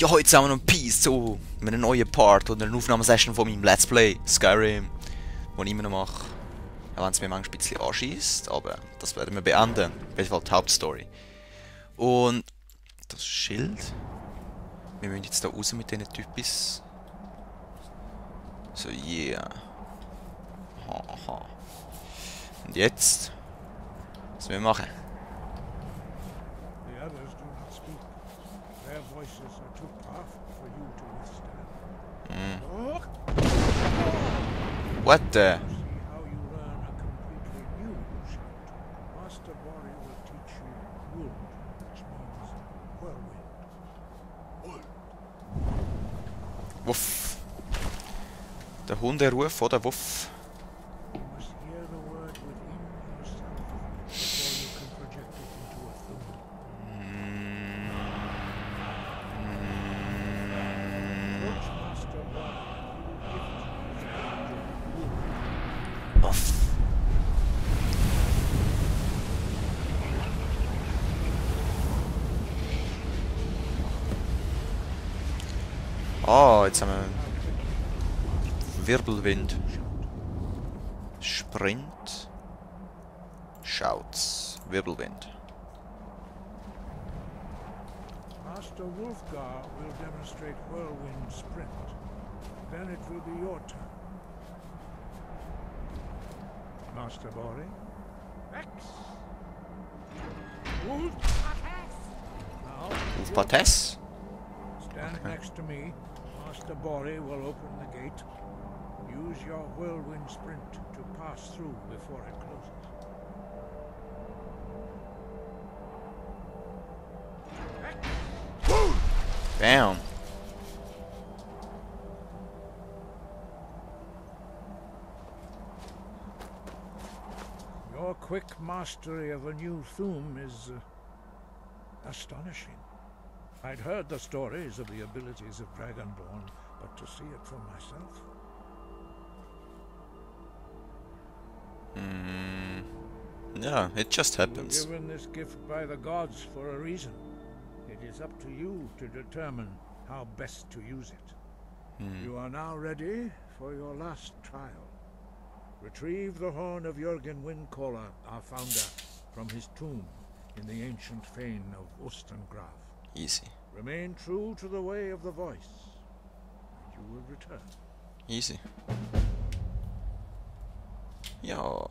Ja, heute zusammen und Peace zu einem neuen Part oder einer Aufnahmesession von meinem Let's Play Skyrim, den ich immer noch mache. Auch wenn es mir manchmal ein bisschen anschießt, aber das werden wir beenden. Auf jeden Fall die Hauptstory. Und das Schild. Wir müssen jetzt da raus mit diesen Typis. So, yeah. Aha, aha. Und jetzt? Was müssen wir machen? The others do not speak. Their voices are too powerful for you to withstand. What the? See how you learn a completely new shout. Master Bori will teach you Wuld, which means whirlwind. Wuff. Der Hunderuf oder Wuff? You must hear the word within yourself before you can project it into a thumb. Approach Master Bori and he will gift you his angel Wuld. Wuff. Oh, jetzt haben wir Wirbelwind. Sprint. Shouts. Wirbelwind. Master Wulfgar will demonstrate whirlwind sprint. Then it will be your turn. Master Bori? X. Wulf. Now, Auf Pates? stand Okay. next to me. Master Bori will open the gate. Use your whirlwind sprint to pass through before it closes. Bam. Your quick mastery of a new Thum is astonishing. I'd heard the stories of the abilities of Dragonborn, but to see it for myself. Yeah, it just You were happens. given this gift by the gods for a reason. It is up to you to determine how best to use it. You are now ready for your last trial. Retrieve the horn of Jürgen Windcaller, our founder, from his tomb in the ancient fane of Ustengrav. Easy. Remain true to the way of the voice, and you will return. Easy. Ja,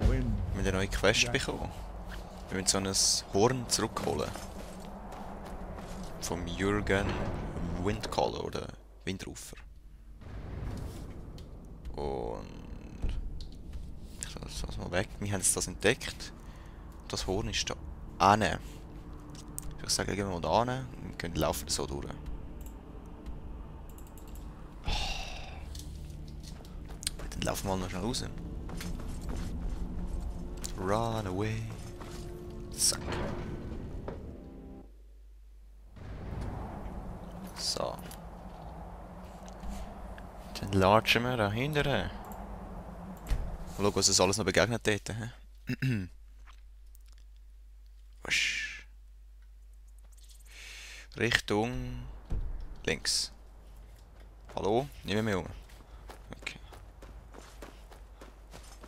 When wir haben eine neue Quest bekommen. Wir müssen so ein Horn zurückholen. Vom Jürgen Windcaller oder Windrufer. Und ich lasse das mal weg. Wir haben jetzt das entdeckt. Das Horn ist da ane. Ich würde sagen, gehen wir mal da hin und können laufen so durch. Dann laufen wir mal noch schnell raus. Run away. Zack. So. Dann latschen wir da hinten. Schau, was uns alles noch begegnet dort. He? Wasch. Richtung links. Hallo? Nicht mehr um. Okay.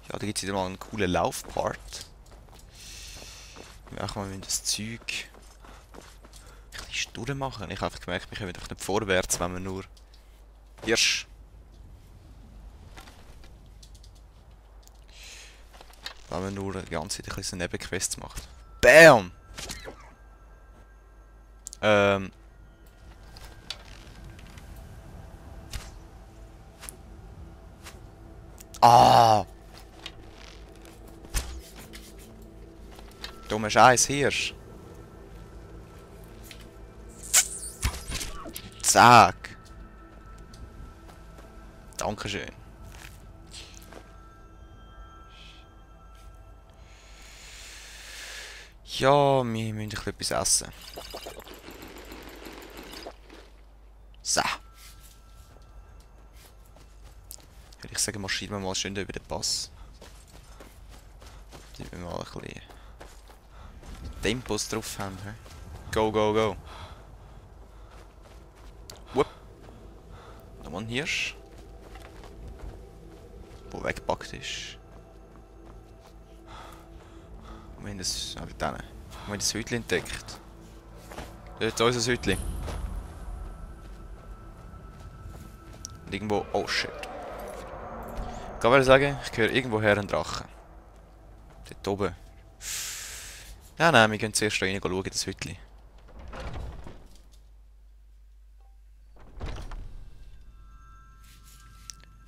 Ja, da gibt es wieder mal einen coolen Laufpart. Wir machen mal das Zeug ein bisschen stur machen. Ich habe einfach gemerkt, wir kommen doch nicht vorwärts, wenn wir nur Hirsch. Wenn man nur die ganze Zeit ein bisschen Nebenquests macht. BAM! Ah! Dummer Scheiß Hirsch. Zack! Dankeschön. Ja, wir müssen etwas essen. So. Würde ich sagen, marschieren wir mal schön über den Pass. Damit wir mal ein bisschen Tempos drauf haben. He? Go, go, go. Noch ein Hirsch. Der weggepackt ist. Und wir haben das... Ah, dort hinten. Wir haben das Hütchen entdeckt. Dort ist unser Hütchen. Und irgendwo... Oh shit. Ich kann sagen, ich höre irgendwo her einen Drachen. Dort oben. Ja, nein, wir gehen zuerst rein schauen, das Hütchen.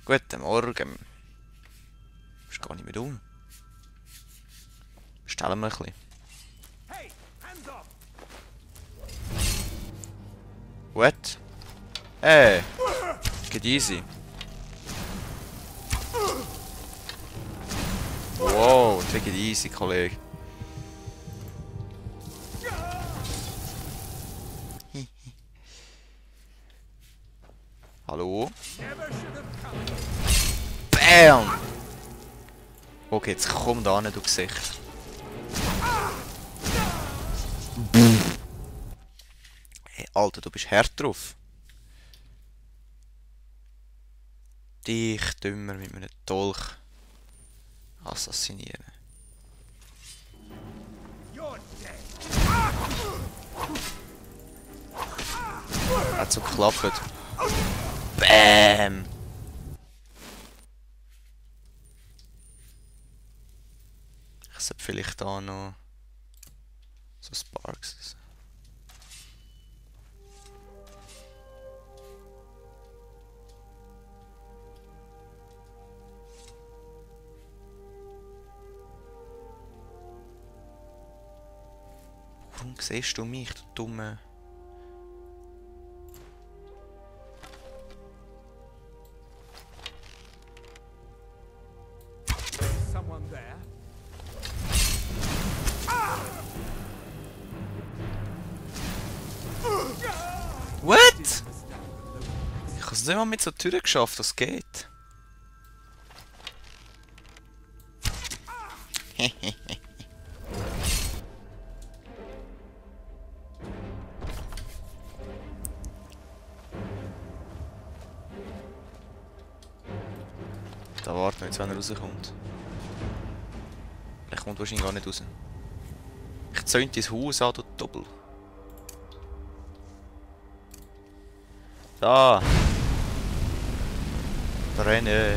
Guten Morgen. Ist gar nicht mehr dumm. Stellen wir ein bisschen. What? Hey! Geht easy. Wow, take it easy, Kollege. Hallo? Bam! Okay, jetzt komm da hin, du Gesicht. Hey, Alter, du bist hart drauf. Dich dümmer mit einem Dolch assassinieren. Hat so geklappt. Bam! Ich sollte vielleicht da noch so Sparks. Warum siehst du mich, du dumme... What? Ich habe es nicht mal mit so Türen geschafft, das geht. Da warten wir jetzt, wenn er rauskommt. Er kommt wahrscheinlich gar nicht raus. Ich zünd dein Haus an, du Doppel. Da! Brenne!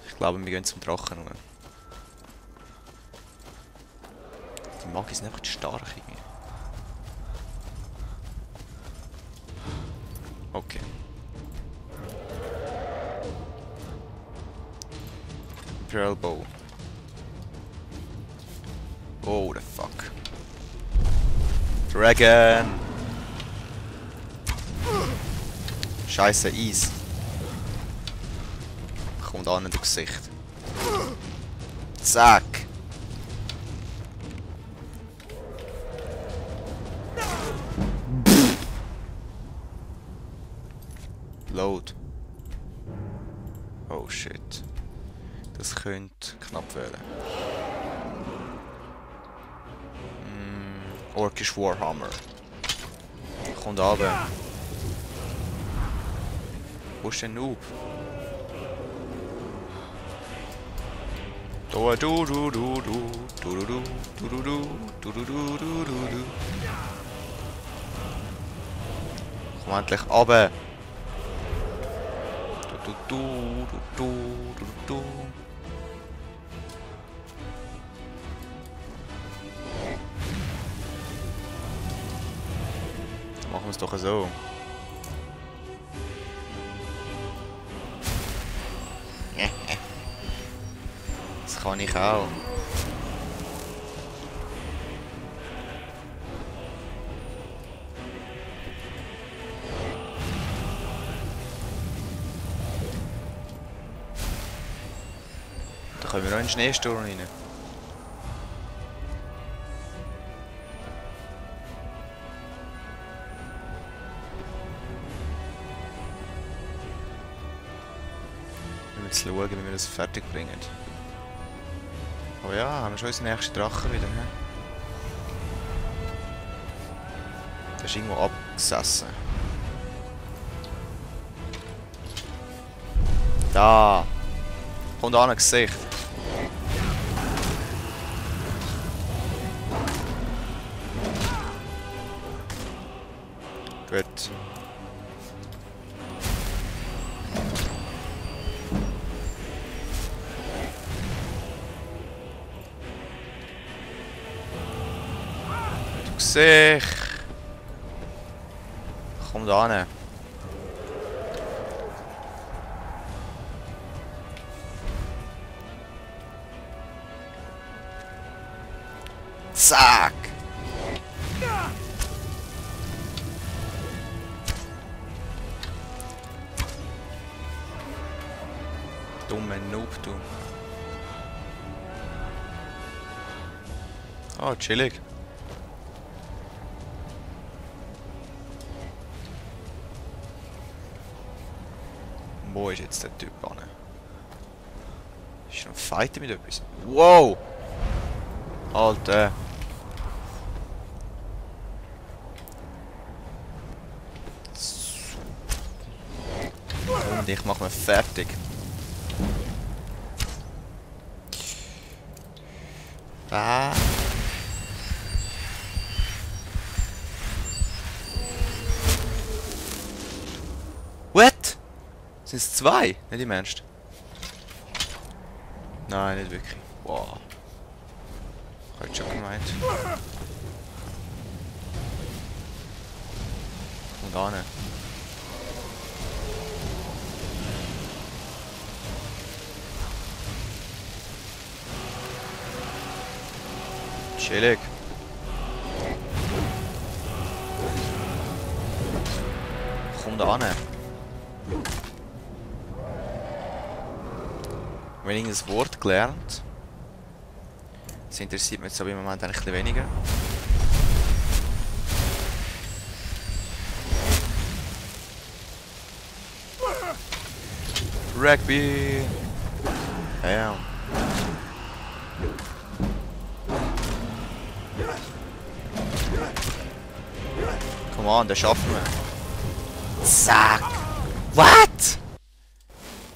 Ich glaube, wir gehen zum Drachen runter. Die Magie sind einfach zu stark irgendwie. Okay. Imperial Bow. Oh, the fuck. Dragon! Scheiße, Eis. Kommt an in das Gesicht. Zack! Load. Oh shit. Das könnte knapp werden. Orkish Warhammer. Kommt runter. Wo ist der Noob? Du du du du du du du du du du du du du du du. Komm endlich runter. Du du du du du du. Machen wir es doch so. Das kann ich auch. Da können wir noch in den Schneesturm rein. Zu schauen, wie wir das fertig bringen. Oh ja, haben wir schon unseren nächsten Drachen wieder, ne? Der ist irgendwo abgesessen. Da! Kommt an ein Gesicht. Gut. Du Gesicht! Komm da hin. Zack! Dumme Noob, du. Oh, chillig. Wo ist jetzt der Typ an? Ist er noch fighten mit etwas? Wow! Alter! Und ich mach mich fertig. Ah. What? Sind es zwei? Nicht im Ernst? Nein, nicht wirklich. Wow. Ich hätte schon gemeint. Und da nicht. Chillig. Komm da hin. Wenn ich ein Wort gelernt, das interessiert mich jetzt aber im Moment eigentlich ein bisschen weniger. Rugby! Ja. Komm an, den schaffen wir. Zack! What?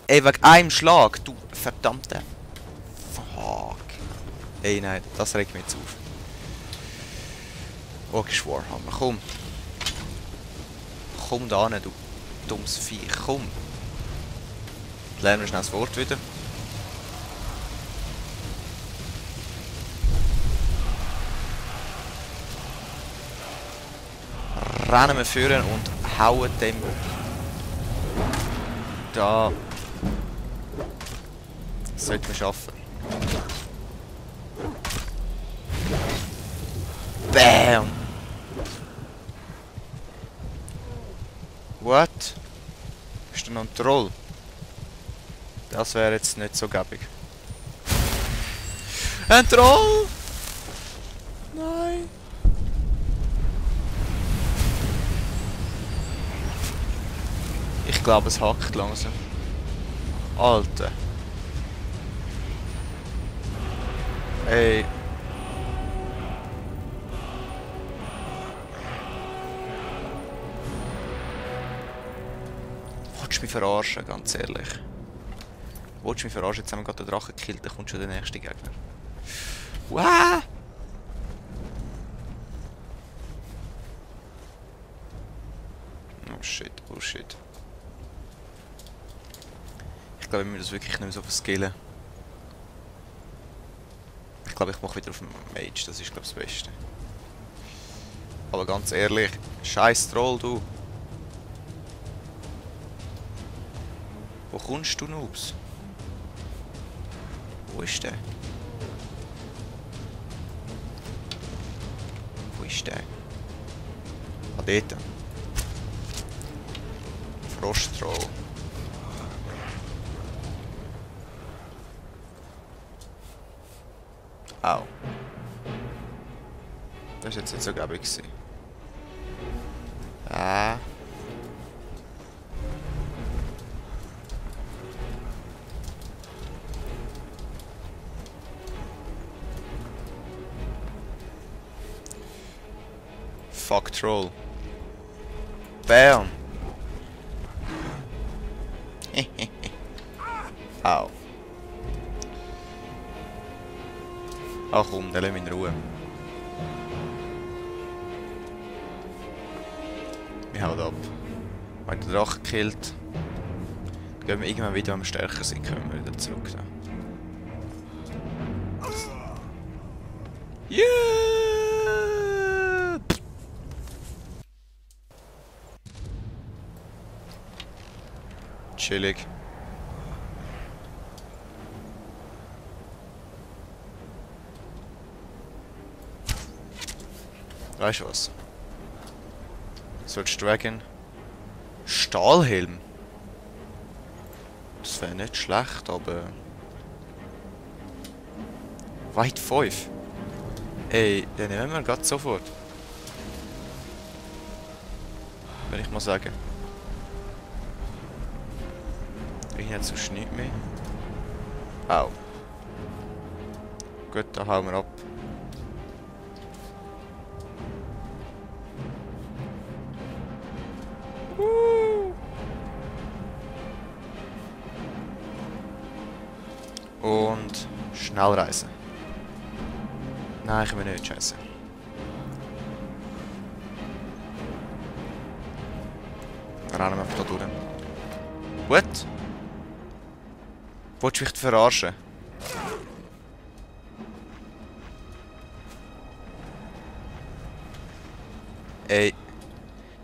Ey, wegen einem Schlag, du verdammte. Fuck. Ey, nein, das regt mich jetzt auf. Okay, Schwarhammer, komm. Komm da hin, du dummes Viech, komm. Lernen wir schnell das Wort wieder. Rennen wir führen und hauen dem da. Das sollten wir schaffen. Bam! What? Ist da noch ein Troll? Das wäre jetzt nicht so gäbig. Ein Troll! Nein! Ich glaube, es hackt langsam. Alter. Ey. Willst du mich verarschen, ganz ehrlich? Willst du mich verarschen? Jetzt haben wir gerade den Drachen gekillt, dann kommt schon der nächste Gegner. Wow! Oh shit, oh shit. Ich glaube, wir müssen das wirklich nicht mehr so verskillen. Ich glaube, ich mache wieder auf dem Mage, das ist, glaube ich, das Beste. Aber ganz ehrlich, scheiß Troll, du. Wo kommst du, Noobs? Wo ist der? Wo ist der? Ah, dort. Frosttroll. Au. Das war jetzt nicht so gäbig. Ah. Fuck Troll. Bam. Au. Ach komm, dann lass mich in Ruhe. Wir hauen ab. Wenn der Drache killt, dann gehen wir irgendwann wieder, wenn wir stärker sind, können wir wieder zurück. Yeah! Chillig. Weißt du was? Sollst Dragon Stahlhelm? Das wäre nicht schlecht, aber... Weit 5. Ey, den nehmen wir gerade sofort. Will ich mal sagen. Ich hätte sonst nichts mehr. Au. Gut, da hauen wir ab. Und schnell reisen. Nein, ich will nicht, scheiße. Dann rennen wir einfach da durch. What? Wolltest du mich verarschen? Ey.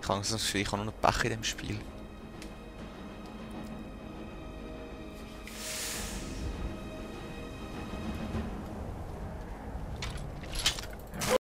Ich habe das Gefühl, ich habe nur noch Pech in diesem Spiel.